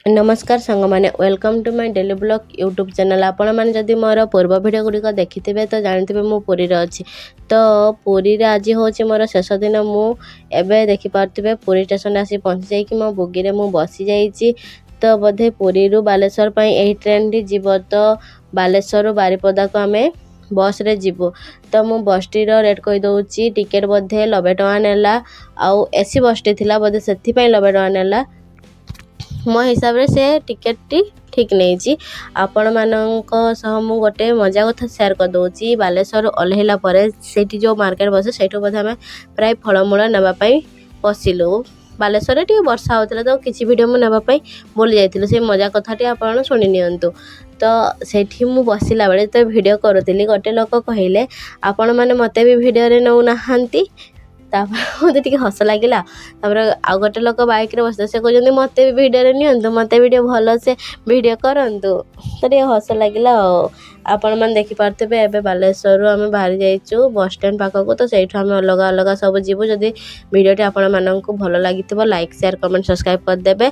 ନମସ୍କାର ସାଙ୍ଗମାନେ, welcome to my daily vlog YouTube channel। ଆପଣମାନେ ଯଦି ମୋର ପୂର୍ବ ଭିଡ଼ିଓ ଗୁଡ଼ିକ ଦେଖିଥିବେ ତ ଜାଣିଥିବେ ମୁଁ ପୁରୀରେ ଅଛି। ତ ପୁରୀରେ ଆଜି ହେଉଛି ମୋର ଶେଷ ଦିନ। ମୁଁ ଏବେ ଦେଖିପାରୁଥିବେ, ପୁରୀ ଷ୍ଟେସନରେ ଆସି ପହଞ୍ଚି ଯାଇକି ମୋ ବଗିରେ ମୁଁ ବସିଯାଇଛି। ତ ବୋଧେ ପୁରୀରୁ ବାଲେଶ୍ୱର ପାଇଁ ଏହି ଟ୍ରେନ୍ଟି ଯିବ। ତ ବାଲେଶ୍ୱରରୁ ବାରିପଦାକୁ ଆମେ ବସ୍ରେ ଯିବୁ। ତ ମୁଁ ବସ୍ଟିର ରେଟ୍ କହିଦେଉଛି। ଟିକେଟ୍ ବୋଧେ 90 ଟଙ୍କା ନେଲା ଆଉ ଏସି ବସ୍ଟି ଥିଲା, ବୋଧେ ସେଥିପାଇଁ 90 ଟଙ୍କା ନେଲା। ମୋ ହିସାବରେ ସେ ଟିକେଟ୍ଟି ଠିକ୍ ନେଇଛି। ଆପଣମାନଙ୍କ ସହ ମୁଁ ଗୋଟେ ମଜା କଥା ସେୟାର କରିଦେଉଛି। ବାଲେଶ୍ୱର ଓହ୍ଲେଇଲା ପରେ ସେଇଠି ଯେଉଁ ମାର୍କେଟ ବସେ, ସେଇଠୁ ବୋଧେ ଆମେ ପ୍ରାୟ ଫଳମୂଳ ନେବା ପାଇଁ ପଶିଲୁ। ବାଲେଶ୍ୱରରେ ଟିକେ ବର୍ଷା ହେଉଥିଲା, ତ କିଛି ଭିଡ଼ିଓ ମୁଁ ନେବା ପାଇଁ ଭୁଲି ଯାଇଥିଲି। ସେଇ ମଜା କଥାଟି ଆପଣ ଶୁଣି ନିଅନ୍ତୁ। ତ ସେଇଠି ମୁଁ ବସିଲା ବେଳେ ଯେତେବେଳେ ଭିଡ଼ିଓ କରୁଥିଲି, ଗୋଟେ ଲୋକ କହିଲେ, "ଆପଣମାନେ ମୋତେ ବି ଭିଡ଼ିଓରେ ନେଉନାହାନ୍ତି?" ତାପରେ ମୋତେ ଟିକେ ହସ ଲାଗିଲା। ତାପରେ ଆଉ ଗୋଟେ ଲୋକ ବାଇକ୍ରେ ବସିଥିଲେ, ସେ କହୁଛନ୍ତି, "ମୋତେ ବି ଭିଡ଼ିଓରେ ନିଅନ୍ତୁ, ମୋତେ ବି ଟିକେ ଭଲସେ ଭିଡ଼ିଓ କରନ୍ତୁ।" ତ ଟିକେ ହସ ଲାଗିଲା। ଆଉ ଆପଣମାନେ ଦେଖିପାରୁଥିବେ, ଏବେ ବାଲେଶ୍ୱରରୁ ଆମେ ବାହାରି ଯାଇଛୁ ବସଷ୍ଟାଣ୍ଡ ପାଖକୁ। ତ ସେଇଠୁ ଆମେ ଅଲଗା ଅଲଗା ସବୁ ଯିବୁ। ଯଦି ଭିଡ଼ିଓଟି ଆପଣମାନଙ୍କୁ ଭଲ ଲାଗିଥିବ, ଲାଇକ୍, ସେୟାର, କମେଣ୍ଟ, ସବସ୍କ୍ରାଇବ୍ କରିଦେବେ।